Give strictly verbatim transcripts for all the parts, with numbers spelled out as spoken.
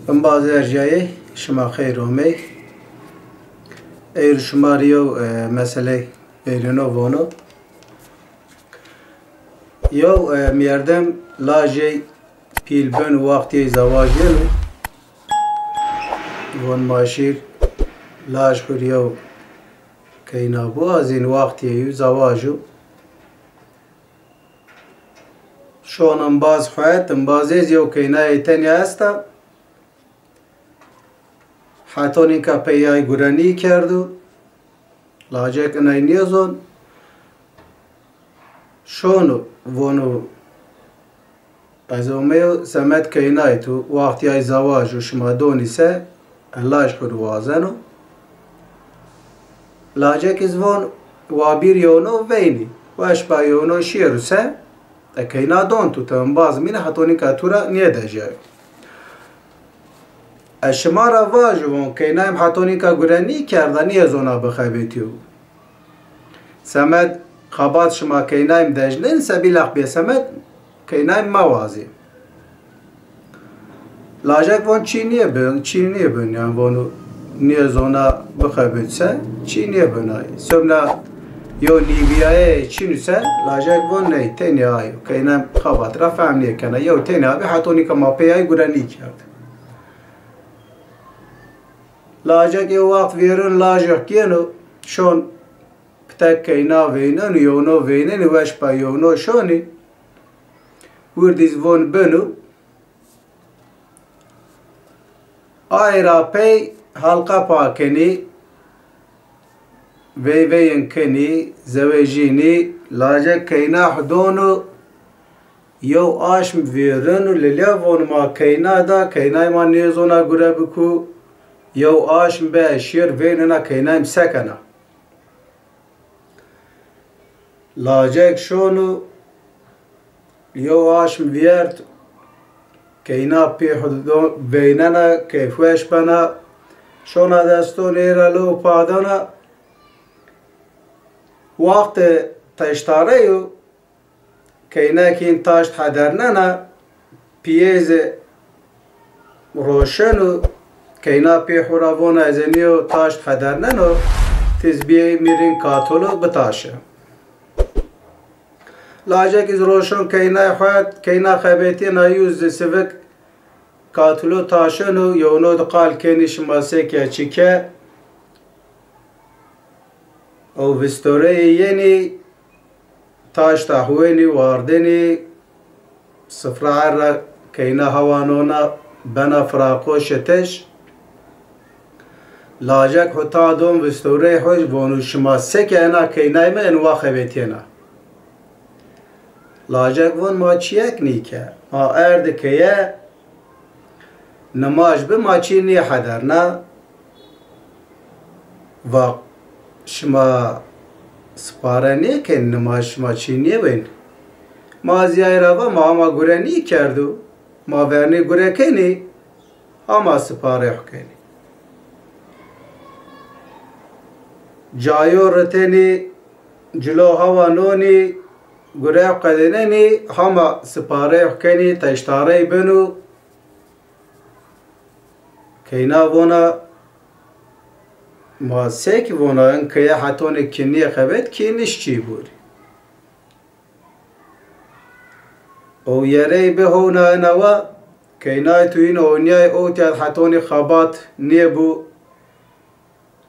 Embazê erjayê, şima xeyr omey. Ey şima rê yew, e, meseley verîno vono. Yew, e, merdem lajê pîl ben, wextê zewaj yeno. Von ma şîr laj xwu rê yew keyna biwazîn, wextê yew zewaj o. Şon embaz xwu het, embazê zî yew keynayê tenya esta. Heto nîka pey ay gure nîkerdo. Lacek inay nêzon. Şono, vono, ez omeyo semed keynayê to, wextê ay zewaj o, şima donî se, e, laj xwu rê wazeno. Lacek iz von, wa bîr yewno veynî, weş ba yewno şêro se, e, keyna don to, ti embaz mîne, heto nîka to ra nêdejayo. Ez şima ra vajo, von, keynayê mi heto nîka gure nîkerda, nêzona bixebetîyo. Semed xebat şima keynayê mi dejnên se, bîlax bêsemed keynayê mi mewazî. Lajek von, çî nêbin, çî nêbin, yanî vono, nêzona bixebit se, çî nêbin ay. Somna yew nîvîyayê çîn o se, lajek von, ney, tenya ay o. Keynayê mi xebat ra fehm nêkena. Yew tenya bî, heto nîka ma pey ay gure nîkerd. Lacek ê wext vêrin lajix gêno, şon pitek keyna veyneno, yewno veynenî, weş ba yewno şonî. Wirdî iz von beno. Ay ra pey helqe pa kenî, veyveyên kenî, zewejînî, lacek keyna xwu dono. Yew aşm vêreno, lilya von ma keyna da, keynay ma nêzona gure biko. Yew aşm be şêr, veynena, keynay mi sekena. Lacek şono, yew aşm vîyert, keyna pê xwu do-, veynena, keyfweş bena, şona destonê ra lo padana. Wextê teştare yo, keynekîn taşt hedernena, pîyê zî roşeno, keyna pê xwu ra vona, ez ê nîyo taşt hederneno, ti zî bîyê mi rîn katilo bitaşe. Lacek iz roşon keynay xwu, keyna xebetîyena, yew zî sivik katilo taşeno, yewno di qal kenî şima se ke çi ke. Ew vistoreyê yenî, taşta huwenî, wardinî, sifra erra keyna hewa nona, bena firaqo şitiş. Lacek huta don vistoreyê xwu, vonu şima se ke ena keynay mi, en wa xebetîyena. Lacek von ma çîyek nîke. Ma erdî keye, nimaj bi ma çî nêhederna. Va şima sipare nêkenî, nimaj şima çî nêwên. Ma zî ay ra va ma hema gure nîkerdo. Ma vernî gure kenî, hema sipare xwu kenî. Cayo ritenî, cilo hewa nonî, gure qedênenî, hema sipare xwu kenî, teştarey beno. Keyna vona, ma se kî vona, in keye hetonê kî nêxebet, kî niş çî borî. O yerey bi hewna ena wa, keynay tu yîn oyniyay, ewtîya hetonî xebat nêbo.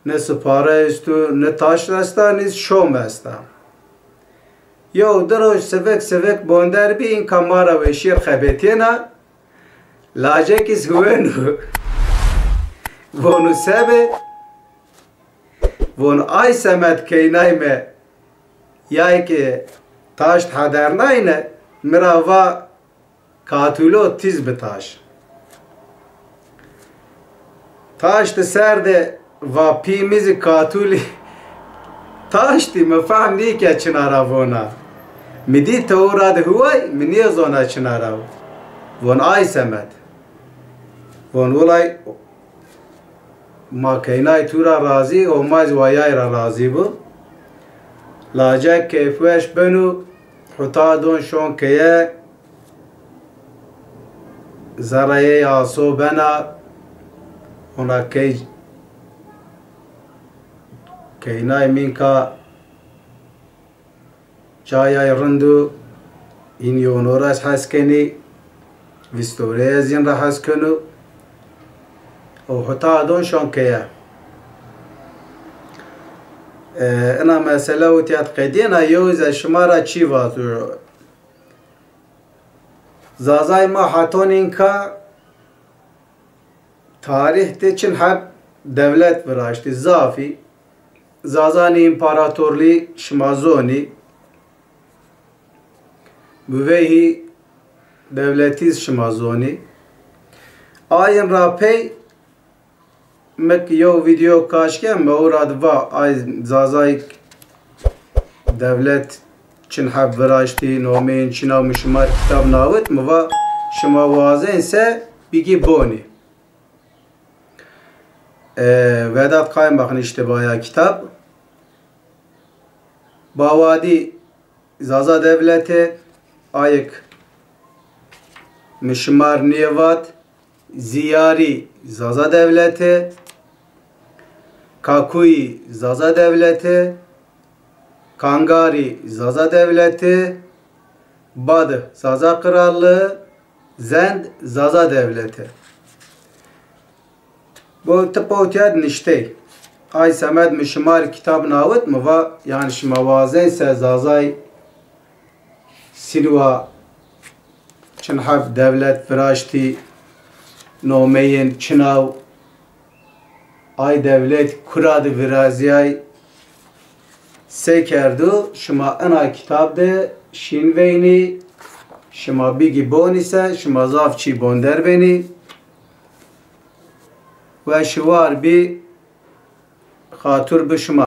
Ne sipare esto, ne taşt esta, ne şom esta. Yew di roj sivik sivik bonder bî, înka ma ra weşîr xebetîyena. Lacek iz huweno. Vonu se bi? Vonu ay semed keynay mi, yay ke taşt hedernayne, mi ra va, Katilo tiz bitaş. Taşti ser de va pî mi zî katulî taştî, mi fehm nîke çina ra vona. Mi dî tewu ra de huway, mi nêzona çina ra. Von ay semed. Von wilay ma keynay tu ra razî, Homa zî wa yay ra razî bo. Lacek keyfweş beno, huta don şon keye, zereyê aso bena, Ona key, keynay mînka cayay rind o, în yewno ra ez hes kenî, vîst ore ez în ra hes keno. O heta adon şon keye. E, ina mesele û tîya qedîyena, yew ze şima ra çî vato. Zazay ma heton înka tarîh de çin heb dewlet viraştî, zafî. Zazanî împaratorlî şima zonî. Buveyhî dewletî şima zonî. Ayin ra pey mi k-, yew vîdeo kaş ke, mi ora di va, ay Zazay dewlet çin heb viraştî, nomeyên çin a, mi şima rê kitab nawit, mi va şima wazên se bigî bonî. E, Vedat Kaymak niştî baya kitab. Bawadî Zaza dewlete, ayik mi şima rê nêvat, Zîyarî Zaza dewlete, Kakuyî Zaza dewlete, Kangarî Zaza dewlete, Badix Zaza Qirallığı, Zend Zaza dewlete. Bo tipa û tîya di niştey. Ay semed mi şima rê kitab nawit, mi va, yanî şima wazên se Zazay Sînwa çin heb dewlet viraştî, nomeyên çin a, ay dewlet kura di virazîyay, se kerdo, şima ina kitab de şîn veynî, şima bigî bonî se, şima zaf çî bonder benî. Weşî war bî, xatur bi şima.